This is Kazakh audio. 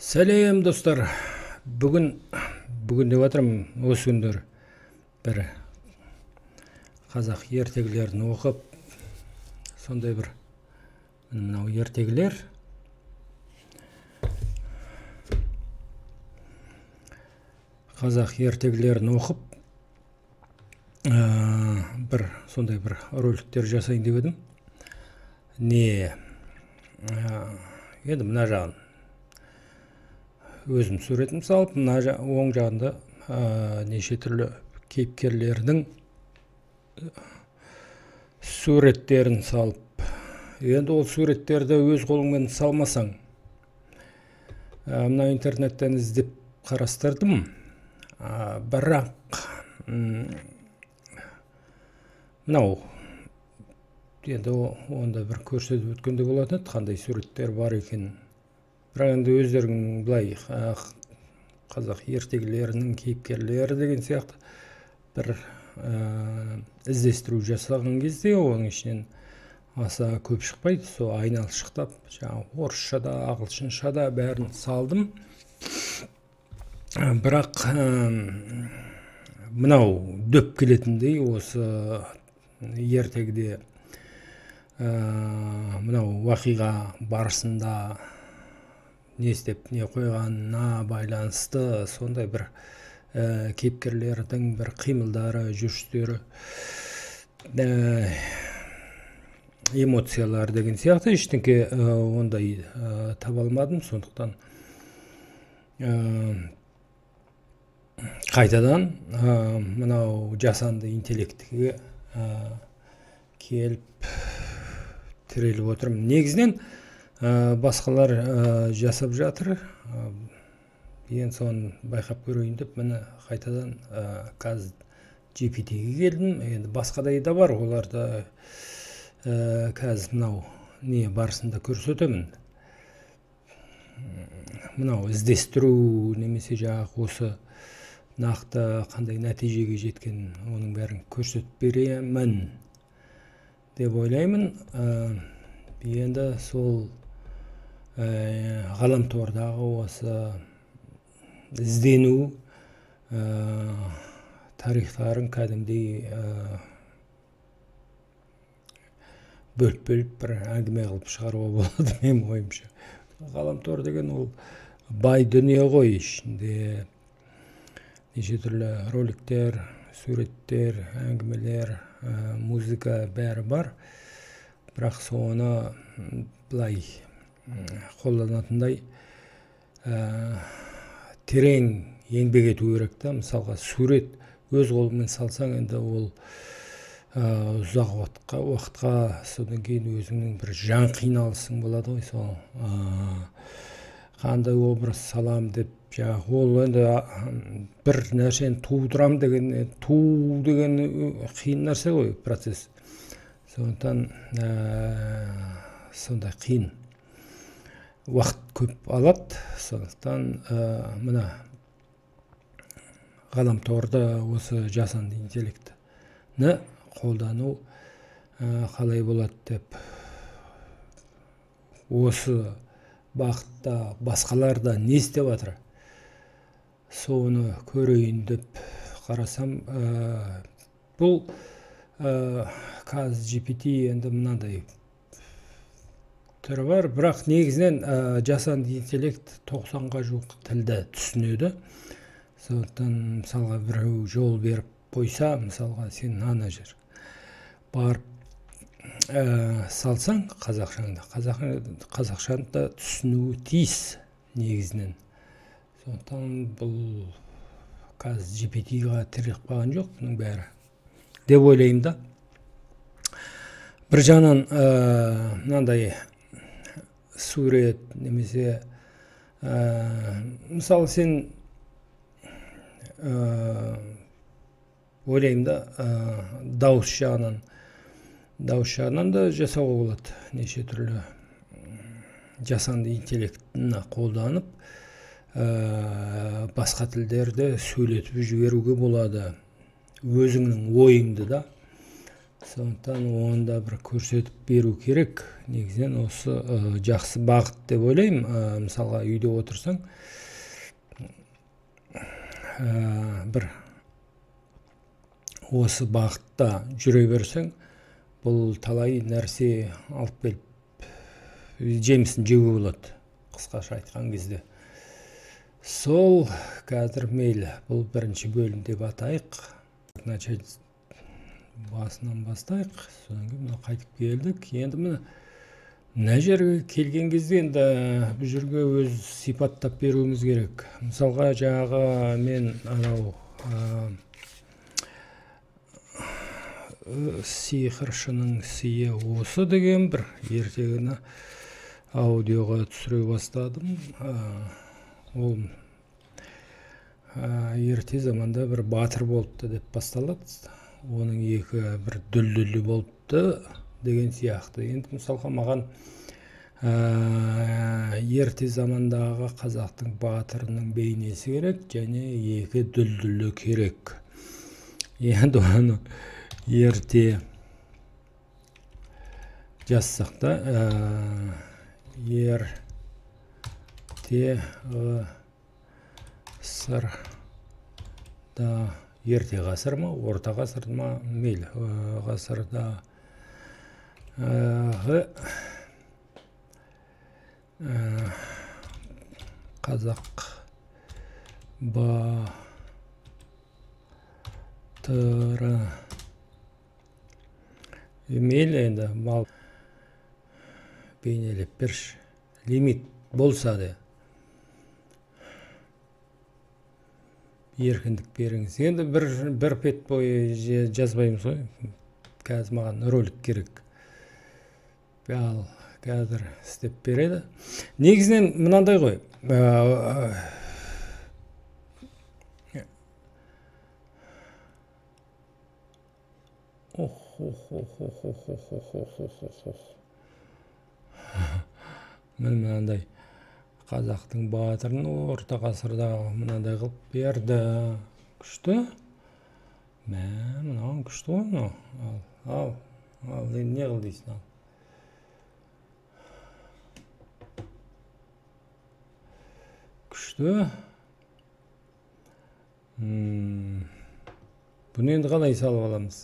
Сәлем, достар! Бүгін деп жатырмын, осы күндер бір қазақ ертегілерін оқып, сондай бір мынау ертегілер. Қазақ ертегілерін оқып, бір сондай бір роликтер жасайын деп едім. Не, енді мына жағын өзім суретін салып, мына оң жағында неше түрлі кейіпкерлердің суреттерін салып, енді ол суреттерді өз қолыңмен салмасаң, мына интернеттен іздеп қарастырдым, бірақ мынау енді онда бір көрсетіп өткенде болатын еді, қандай суреттер бар екенін. Бірақ енді өздерің былай қазақ ертегілерінің кейіпкерлері деген сияқты бір іздестіру жасаған кезде оның ішінен аса көп шықпайды. Сол айналшықтап, жаңағы орысша да, ағылшынша да бәрін салдым. Бірақ мынау дөп келетіндей осы ертегіде мынау уақиға барысында не істеп не қойғанына байланысты сондай бір кейіпкерлердің бір қимылдары, жүрістері, эмоциялары деген сияқты ештеңке ондай таба алмадым. Сондықтан қайтадан мынау жасанды интеллектіге келіп тіреліп отырмын. Негізінен басқалар жасап жатыр. Енді соны байқап көрейін деп міне қайтадан қазір GPT-ге келдім. Енді басқадай да бар, оларды қазір мынау не барысында көрсетемін. Мынау іздестіру немесе жаңағы осы нақты қандай нәтижеге жеткен, оның бәрін көрсетіп беремін деп ойлаймын. Енді сол ғаламтордағы осы іздену тарихтарын кәдімгідей бөліп-бөліп бір әңгіме қылып шығаруға болады менің ойымша. Ғаламтор деген ол бай дүние ғой, ішінде неше түрлі роликтер, суреттер, әңгімелер, музыка бәрі бар. Бірақ соны былай қолданатындай терең еңбек ету керек та. Мысалға сурет өз қолыңмен салсаң, енді ол ұзақ уақытқа, содан кейін өзіңнің бір жан қиналысың болады ғой. Сол қандай образ салам деп, жаңағы ол енді бір нәрсені тудырам деген, туу деген қиын нәрсе ғой, процесс. Сондықтан сондай қиын, уақыт көп алады. Сондықтан мына ғаламторды осы жасанды интеллектіні қолдану қалай болады деп осы бағытта басқалар да не істеп жатыр, соны көрейін деп қарасам, бұл қазір GPT енді мынандай түрі бар, бірақ негізінен жасанды интеллект 90-ға жуық тілді түсінеді. Сондықтан мысалға біреу жол беріп қойса, мысалға сен ана жер барып салсаң қазақшаңды, қазақшаны да түсінуі тиіс негізінен. Сондықтан бұл қазір GPT-ға тіреліп қалған жоқ бұның бәрі деп ойлаймын да. Бір жағынан мынандай сурет немесе мысалы сен ойлаймын да, дауыс жағынан да жасауға болады. Неше түрлі жасанды интеллектіні қолданып, басқа тілдерді сөйлетіп жіберуге болады. Өзіңнің ойыңды да. Сондықтан оны да бір көрсетіп беру керек. Негізінен осы жақсы бағыт деп ойлаймын. Мысалға үйде отырсаң, бір осы бағытта жүре берсең, бұл талай нәрсе алып келіп жемісін жеуге болады, қысқаша айтқан кезде. Сол қазір мейлі, бұл бірінші бөлім деп атайық. Начать басынан бастайық, содан кейін мына қайтып келдік. Енді міне мына жерге келген кезде енді бұл жерге өз сипаттап беруіміз керек. Мысалға жаңағы мен анау сиқыршының сыйы осы деген бір ертегіні аудиоға түсіре бастадым. Ол ерте заманда бір батыр болыпты деп басталады. Оның екі бір дүлдүлі болыпты деген сияқты. Енді мысалға маған ерте замандағы қазақтың батырының бейнесі керек және екі дүлдүлі керек. Енді оны ерте жазсақ та, ерте ғасырда, ерте ғасыр ма, орта ғасыр ма, мейлі, ғасырда қазақ батыры. Мейлі енді мал бейнелеп берші, лимит болса да еркіндік беріңіз. Енді бір бет бойы жазбаймыз ғой. Қазір маған ролик керек. Ал қазір істеп береді. Негізінен мынандай ғой. Ох, ох, ох, ох, ох, ох, ох, ох, ох, ох, ох. Міне мынандай қазақтың батырын орта ғасырдағы мынандай қылып берді. Күшті. Мә, мынау күшті ғой мынау. Ал, ал, ал, енді не қыл дейсің, ал. Күшті. Бұны енді қалай салып аламыз?